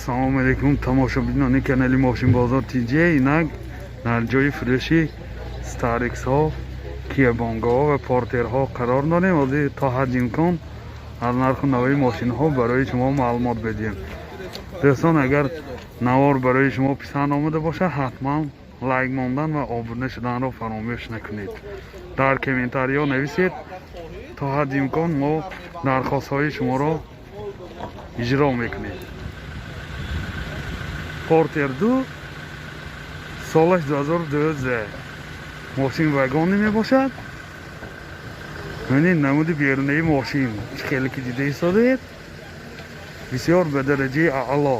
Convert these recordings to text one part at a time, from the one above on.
Салом алейкум, тамошобинони канали Мошинбозор ТЖ. Инак дар ҷои фурӯши Старексҳо, Киабонгаҳо ва Портерҳо қарор дорем. Ҳозир то ҳадди имкон аз нарху навои мошинҳо барои шумо маълумот بدиҳем. Дӯстон, агар навор барои шумо писанд омада бошад, ҳатман лайк мондан ва обуна шуданро фаромӯш накунед. Дар комментариҳо нависед, то ҳадди имкон мо дархостҳои шуморо иҷро мекунем. Портер 2, солаш 2012, мошин вагонӣ мебошад. Бинед, намуди берунаи мошин чӣ хеле ки дида истодаед, бисёр ба дараҷаи аъло.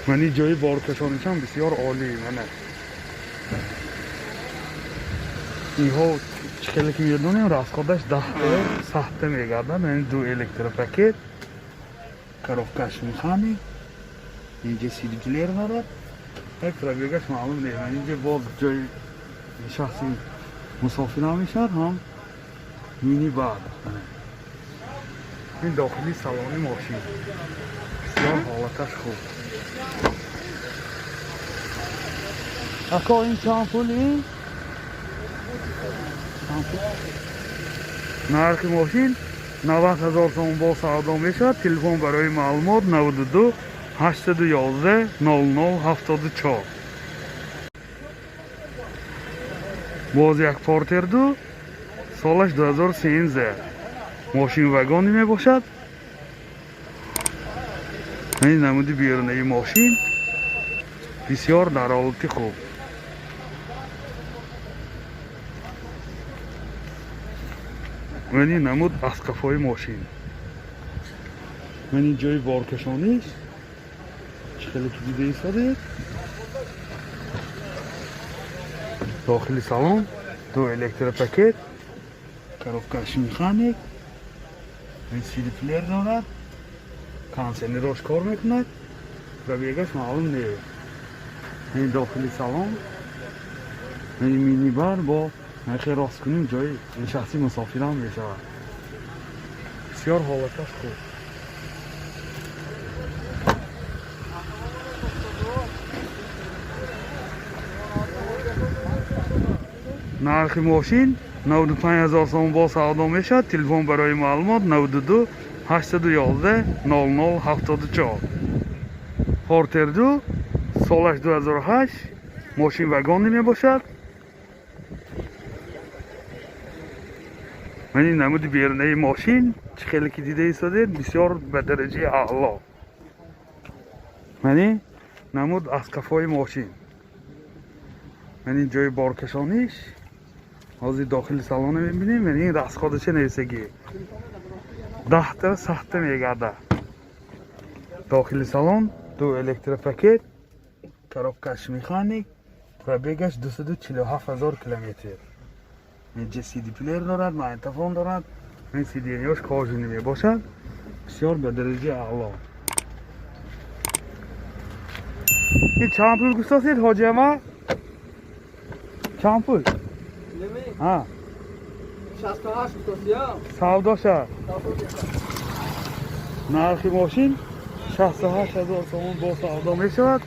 Мани ҷои боркашонишам бисёр олӣ. Мана инҳо чӣ хеле ки медонем, расходаш 10-та сахта мегардад. Ин ду электропакет, коробкаш механик, инҷа сидплеер дорад, як пробегаш маълум нест. Инҷа боз ҷои шахси мусофирам мешавад, ҳам мини бар. Ин дохили салони мошин бисёр ҳолаташ хуб. Ако, ин чанд пул? Ин нархи мошин 90 000 сомон, бо савдо мешавад. Телефон барои маълумот 92 811 00 74. Боз як Портер 2, солаш 2013, мошин вагонӣ мебошад. Ин намуди берунаи мошин бисёр дар ҳолати хуб. Мани намуд аз қафои мошин, мани ҷои боркашониш чӣ хеле ки дида истодед. Дохили салон ду электропакет, коробкаш механик, сидиплеер дорад, кондиционерош кор мекунад, пробегаш маълум нест. Ин дохили салон, ин минибар бо хе рост кунем, ҷои шахси мусофирам мешавад. Бисёр ҳолаташ хуб. Нархи мошин 95 000 сомон, бо савдо мешавад. Телефон барои маълумот 92 811 00 74. Портер 2, солаш 2008, мошин вагонӣ мебошад. Мани намуди берунаи мошин чӣ хеле ки дида истодед, бисёр ба дараҷаи аъло. Мани намуд аз қафои мошин, мани ҷои боркашониш. Ҳозир дохили салона мебинем. Мани ин расходаша нависагӣ, 10-та сахта мегардад. Дохили салон ду электропакет, коробкаш механик, пробегаш 247 000 километр. Инҷа сидиплеер дорад, магнитофон дорад, ин сиденьяш кожаный мебошад, бисёр ба дараҷаи аъло. Ин чанд пул густосед, ҳоҷи ама? Чанд пул? Ҳа, савдоша. Нархи мошин 68 000 сомон, бо савдо мешавад.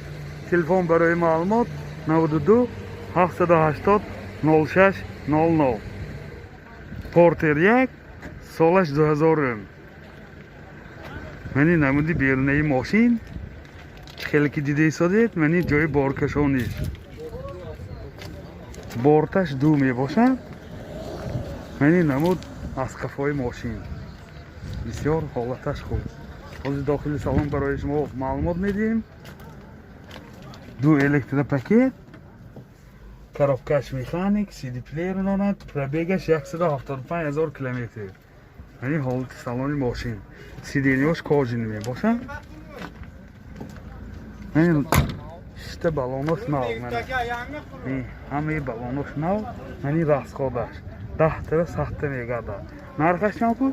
Телефон барои маълумот 92 780 06 00. Портер 1, солаш 2000. Мани намуди берунаи мошин чӣ хеле ки дида истодед. Мани ҷои боркашониш, борташ ду мебошад. Мани намуд аз қафои мошин бисёр ҳолаташ хуб. Ҳозир дохили салон барои шумо маълумот медиҳем. Ду электропакет, коробкаш механик, сидиплеер дорад, пробегаш 175 000 километр. Яъне ҳолати салони мошин, сиденьяш кожаный мебошад. Шишта балонош нав, ҳамаи балонош нав. Яъни расходаш 10-тара сахта мегардад. Нархаш чанд пул?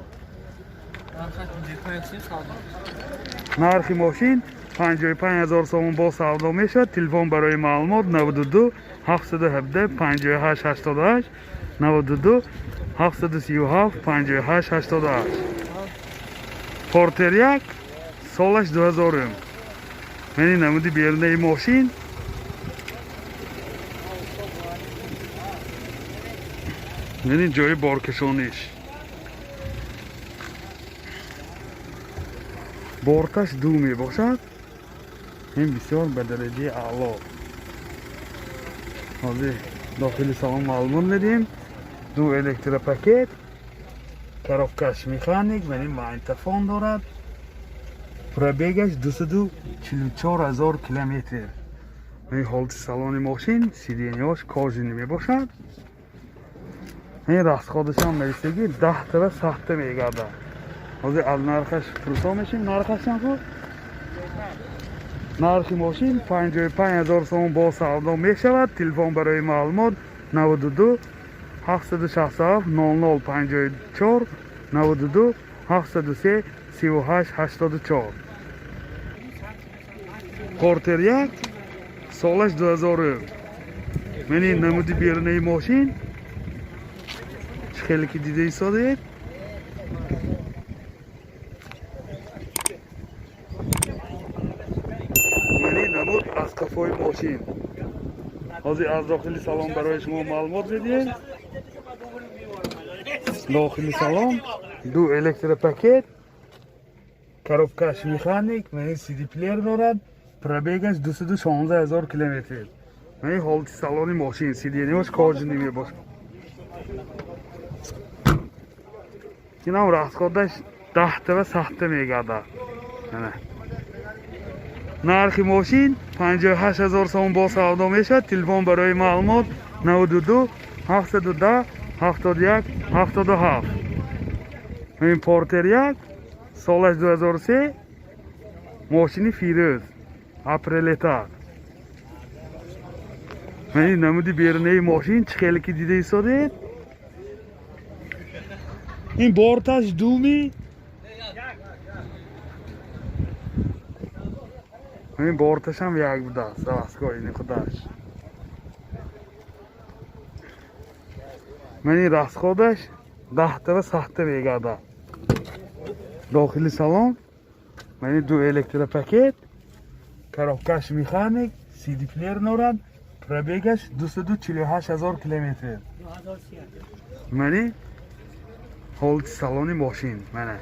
Нархи мошин 55 000 сомон, бо савдо мешавад. Телефон барои маълумот 92 717 58 88, 92 737 58 88. Портер 1, солаш 2000. Мани намуди берунаи мошин. Мани ҷои боркашониш. Борташ ду мебошад. Ин бисёр ба дараҷаи аъло. Ҳозир дохили салон маълумот медиҳем. Ду электропакет, коробкаш механик, мани магнитофон дорад. Пробегаш 244 000 километр. Ин ҳолати салони мошин, сиденьяш кожаный мебошад. Ин расходашам нависагӣ 10 ва сахта мегардад. Ҳозир аз нархаш пурсон мешем. Нархаш чанд худ? Нархи мошин 55 000 сомон бо савдо мешавад. Телефон барои маълумот 92 767 00 54 92 703 38 84. Портер 1, солаш 2000. Мани намуди берунаи мошин чӣ хеле ки дида истодаед. Мани намуд аз қафои мошин. Ҳозир аз дохили салон барои шумо маълумот медиҳем. Дохили салон ду электропакет, коробкаш механик, мани CD плеер дорад. Пробегаш 216 000 километр. Мани ҳолати салони мошин, сиденьяш кожаный мебошад. Инам расходаш 10 ва сахта мегардад. Ана. Нархи мошин 58 000 сомон бо савдо мешавад. Телефон барои маълумот 92 710 71 77. Ин Портер 1, солаш 2003, мошини фирӯз, апрелета. Мани намуди берунаи мошин чӣ хеле ки дида истодаед. Ин борташ думи. Ин борташам як будааст, заводской худаш. Мани расходаш 10 ва сахта мегардад. Дохили салон мани ду электропакет, коробкаш механик, CD плеер дорад. Пробегаш 248 000 километр. Мани ҳолати салони мошин, мана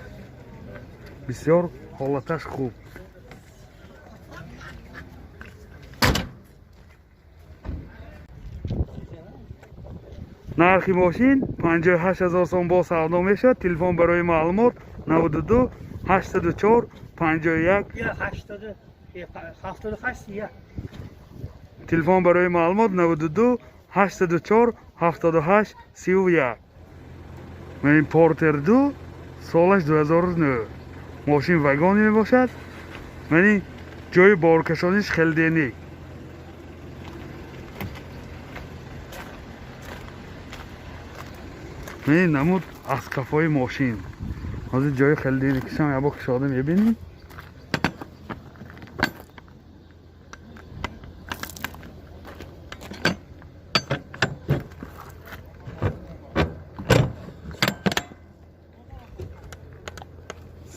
бисёр ҳолаташ хуб. Нархи мошин 58 000 сом бо савдо мешавад. Телефон барои маълумот 92 804 51 78. Телефон барои маълумот 92 804 78 31. Ин Портер 2, солаш 2009. Мошин вагони мебошад. Мани ҷои боркашониш хелденик. Мани намуд аз қафои мошин. Ҳозир ҷои хелденикишам як бор кушода мебинем.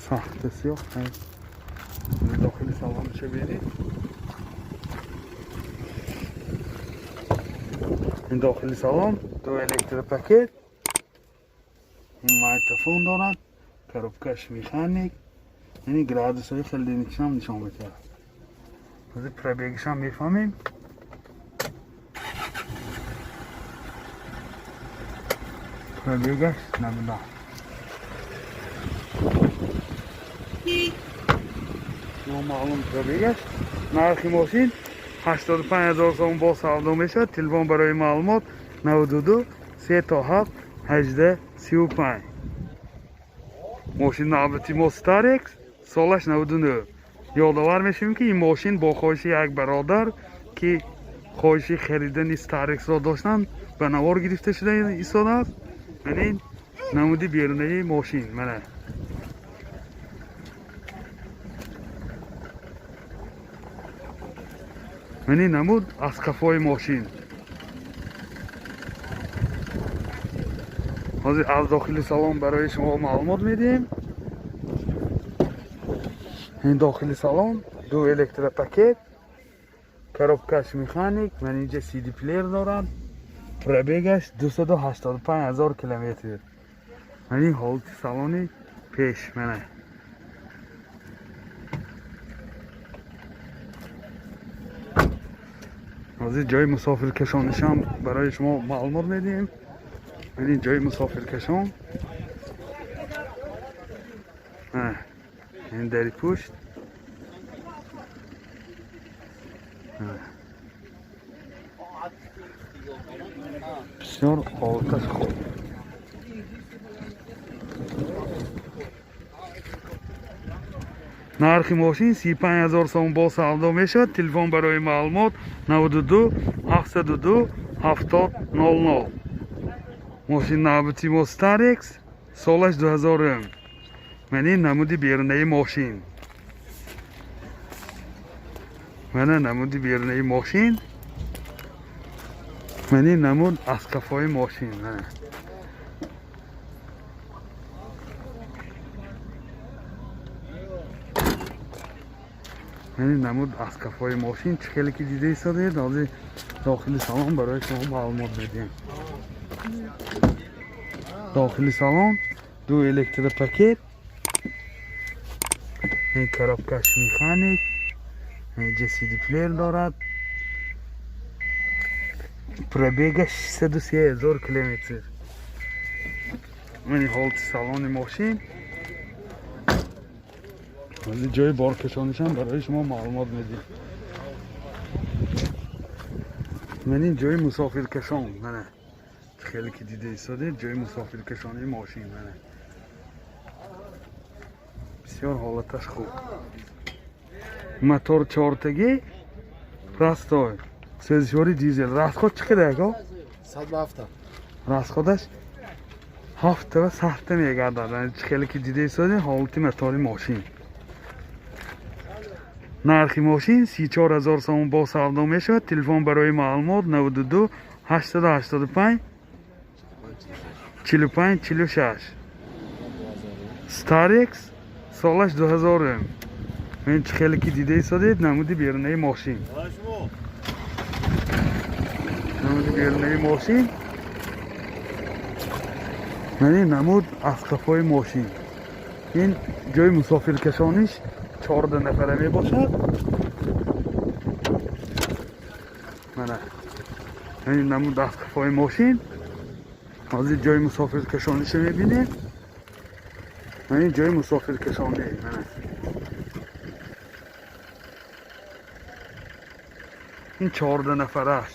Сахта сиёҳ. Дохили салонашо бинед. Ин дохили салон ду электропакет, ин магнитофон дорад, коробкаш механик, яъне градусҳои хелденикишам нишон медиҳад. Ҳозир пробегишам мефаҳмем. Пробегаш набуда. Номаълум пробегаш. Нархи мошин 85 000 сомон бо савдо мешавад. Телефон барои маълумот 92 3 7 18 35. Мошин навбати мо Starex, солаш 99. Ёдовар мешавем ки ин мошин бо хоҳиши як бародар ки хоҳиши харидани Starex-ро доштанд ба навор гирифта шуда истодааст. Мана ин намуди берунаи мошин. Мана мани намуд аз қафои мошин. Ҳозир аз дохили салон барои шумо маълумот медиҳем. Ин дохили салон ду электропакет, коробкаш механик, ман инҷа CD плеер дорад. Пробегаш 285 000 километр. Ман ин ҳолати салони пеш мана. Ҳозир ҷои мусофиркашонишам барои шумо маълумот медиҳем. Ман ин ҷои мусофиркашон. Ин дари пушт. Бисёр ҳолаташ хуб. Нархи мошин 35 000 сом бо савдо мешавад. Телефон барои маълумот 92 702 70 00. Мошин навбати мо Starex, солаш 2000. Ман ин намуди берунаи мошин. Мана намуди берунаи мошин. Ман ин намуд аз қафои мошин. Мана. Ман ин намуд аз қафои мошин чӣ хеле ки дида истодед, ҳозир дохили салон барои шумо маълумот медиҳем. Дохили салон ду электропакет, ин коробкаш механик, инҷа CD плеер дорад. Пробегаш 603 000 километр. Ман ҳолати салони мошин. Ҳозир ҷои боркашонишам барои шумо маълумот медиҳем. Ман ин ҷои мусофиркашон, мана хеле ки дида истодед, ҷои мусофиркашонии мошин, мана бисёр ҳолаташ хуб. Мотор чортагӣ, простой, сӯзишвори дизел. Расход чӣ қадар ако? 107. Расходаш 7 ва 7 мегардад. Чӣ хеле ки дида истодед, ҳолати мотори мошин. Нархи мошин 34 000 сомон бо савдо мешавад. Телефон барои маълумот 92 885 45 46. Starex, солаш 2000. Мен чӣ хеле ки дида истодед, намуди берунаи мошин. Намуди берунаи мошин. Ман ин намуд аз қафои мошин. Ин ҷои мусофиркашониш 14 нафара мебошад. Мана ин намуд аз қафои мошин. Ҳозир ҷои мусофиркашониша мебинем. Ман ин ҷои мусофиркашонӣ. Мана ин 14 нафараш.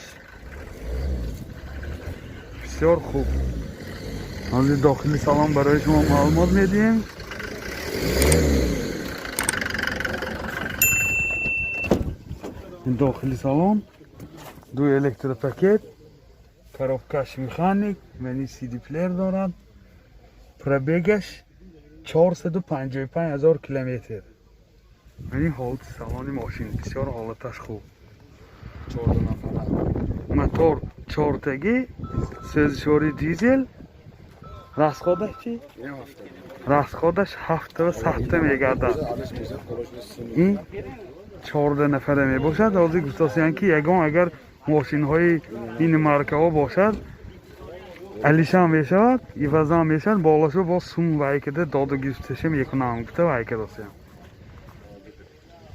Бисёр хуб. Ҳозир дохили салон барои шумо маълумот медиҳем. Ин дохили салон ду электропакет, коробкаш механик, мани CD плеер дорад. Пробегаш 455 000 километр. Мани ҳолати салони мошин бисёр ҳолаташ хуб. 14 нафара. Мотор чортагӣ, сӯзишвори дизел. Расходаш чӣ? Расходаш 7 ва 7 мегардад. Ин 14 нафара мебошад. Ҳозир гуфтосиянд ки ягон агар мошинҳои ин маркаҳо бошад, алишам мешавад, ивазам мешавад, болашу бо сум вайкада доду гирифташа мекунам гуфта вайкадосиям.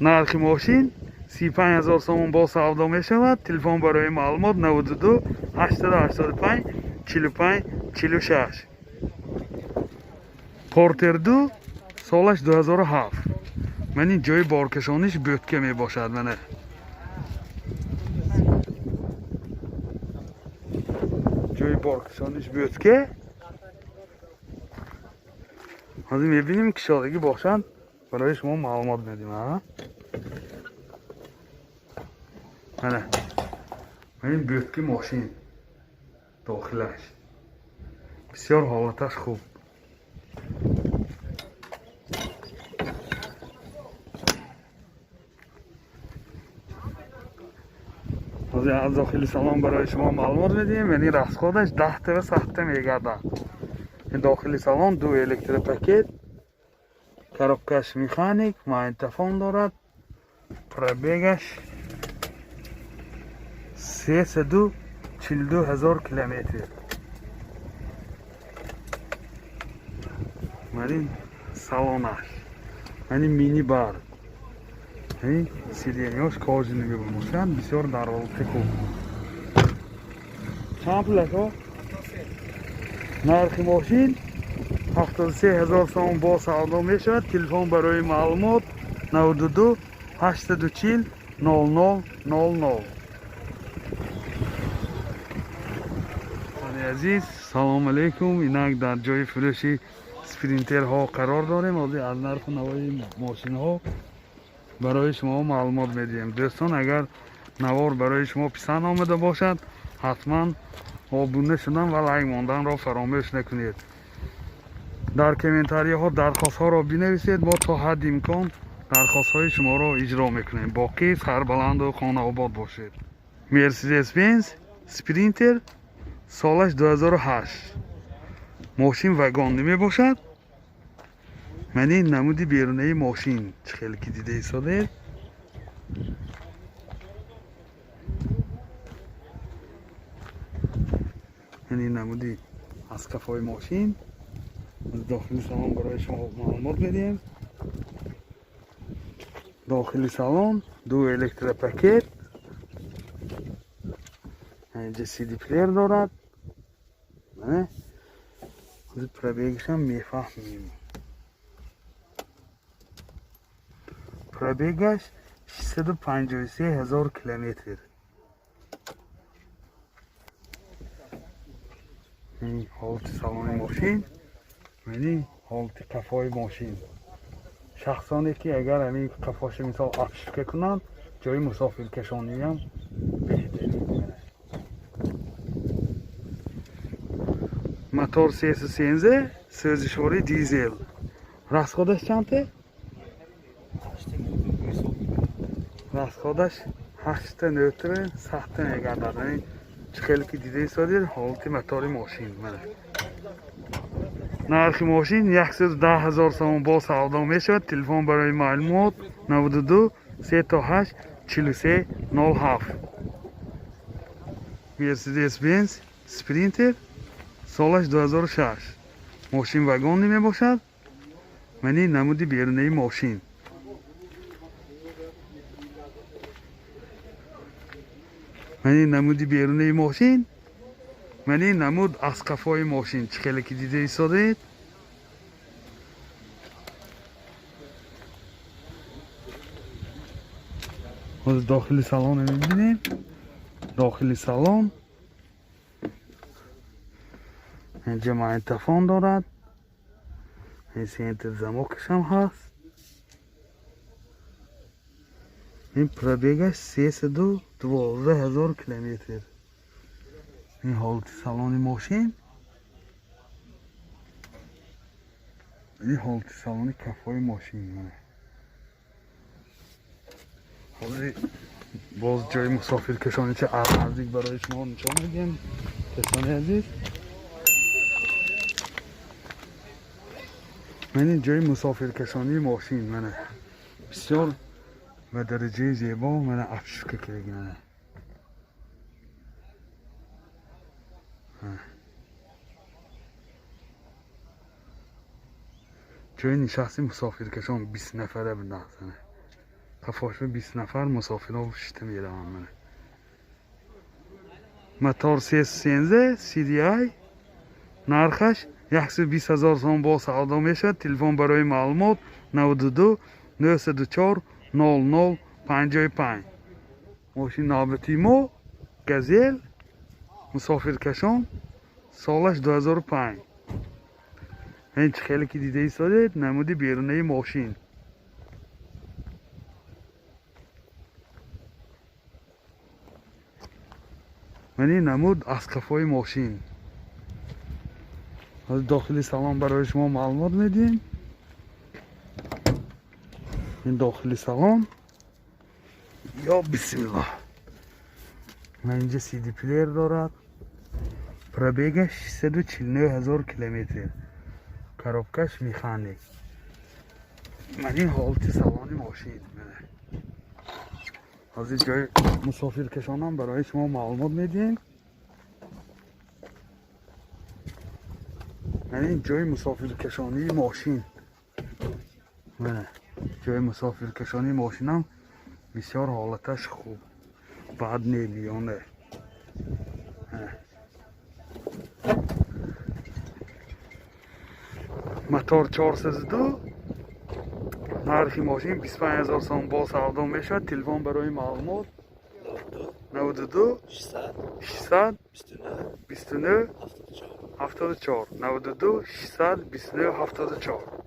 Нархи мошин 35 000 сомон бо савдо мешавад. Телефон барои маълумот 92 885 45 46. Портер 2, солаш 2007. Ман ин ҷои боркашониш бӯтка мебошад. Мана ҷои боркашониш бӯтка. Ҳозир мебинем кишодагӣ бошад, барои шумо маълумот медиҳем. Мана ин бӯтки мошин дохилаш бисёр ҳолаташ хуб. Ҳозир аз дохили салон барои шумо маълумот медиҳем. Яъне расходаш 10 ва 7 мегардад. Ин дохили салон ду электропакет, Коробкаш механик, магнитофон дорад. Пробегаш 342 ҳазор километр. Мани салонаш. Мани мини бар. Сиденьяш кожаный мебошад, бисёр дар ҳолати хуб. Чанд пул аст? Нархи мошин 73 ҳазор сомон бо савдо мешавад. Телефон барои маълумот 92 840 00 00. Азиз, салом алейкум. Инак дар ҷои фурӯши спринтерҳо қарор дорем. Ҳозир аз нарху навои мошинҳо барои шумо маълумот медиҳем. Дӯстон, агар навор барои шумо писанд омада бошад, ҳатман обуна шудан ва лайк монданро фаромӯш накунед. Дар комментарияҳо дархостҳоро бинависед, мо то ҳадди имкон дархостҳои шуморо иҷро мекунем. Боқӣ сарбаланду хонаобод бошед. Мерседес-Бенз Спринтер солаш 2008. Мошин вагонӣ мебошад. Ман ин намуди берунаи мошин чӣ хеле ки дида истодед. Ман ин намуди аз қафои мошин. Аз дохили салон барои шумо маълумот медиҳем. Дохили салон ду электропакет, инҷа CD плеер дорад. Пробегашам мефаҳмем. Пробегаш 653 ҳазор километр. Ин ҳолати салони мошин, яъне ҳолати қафои мошин. Шахсоне ки агар ҳамин қафоша мисол обшивка кунанд, ҷои мусофиркашониам беҳтарин. Мотор 313, сӯзишвори дизел. Расходаш чанд? Расходаш 8 нӯтр сахта мегардад. Чӣ хеле ки дида истодед, ҳолати мотори мошин. Нархи мошин 110 ҳазор сомон бо савдо мешавад. Телефон барои маълумот 92 38 43 07. Мерседес-Бенз Спринтер солаш 2006. Мошин вагонӣ мебошад. Мани намуди берунаи мошин. Мани намуди берунаи мошин. Мани намуд аз қафои мошин. Чӣ хеле ки дида истодед. Ҳозир дохили салонро мебинем. Дохили салон инҷа магнитофон дорад. Ин центр замокашам ҳаст. Ин пробегаш 312 ҳазор километр. Ин ҳолати салони мошин. Ин ҳолати салони кафои мошин. Ҳозир боз ҷои мусофиркашонӣ ча аз наздик барои шумо нишон медиҳем, дӯстони азиз. Ман ин ҷои мусофиркашонии мошин. Мана бисёр ба дараҷаи зебо мана обшивка кардаги. Мана ҷои нишасти мусофиркашон 20 нафара буданд. Қафошба 20 нафар мусофирҳо шишта мераванд. Мана мотор 313 CDI, нархаш 120 ҳазор сомон бо савдо мешавад. Телефон барои маълумот 92 904 00 55. Мошин навбати мо Газел мусофиркашон солаш 2005. Ин чӣ хеле ки дида истодед, намуди берунаи мошин. Мани намуд аз қафои мошин. Ҳозир дохили салон барои шумо маълумот медиҳем. Ин дохили салон. Ё бисмиллоҳ. Ман инҷа CD плеер дорад. Пробегаш 649 ҳазор километр. Коробкаш механик. Ман ин ҳолати салони мошин. Ҳозир ҷои мусофиркашонам барои шумо маълумот медиҳем. Ман ин ҷои мусофиркашонии мошин. Мана ҷои мусофиркашонии мошинам бисёр ҳолаташ хуб, бад не, миёна. Мотор 402, нархи мошин 25 000 сом, бо савдо мешавад. Телефон барои маълумот 92 600 29 74, 92 600 29 74.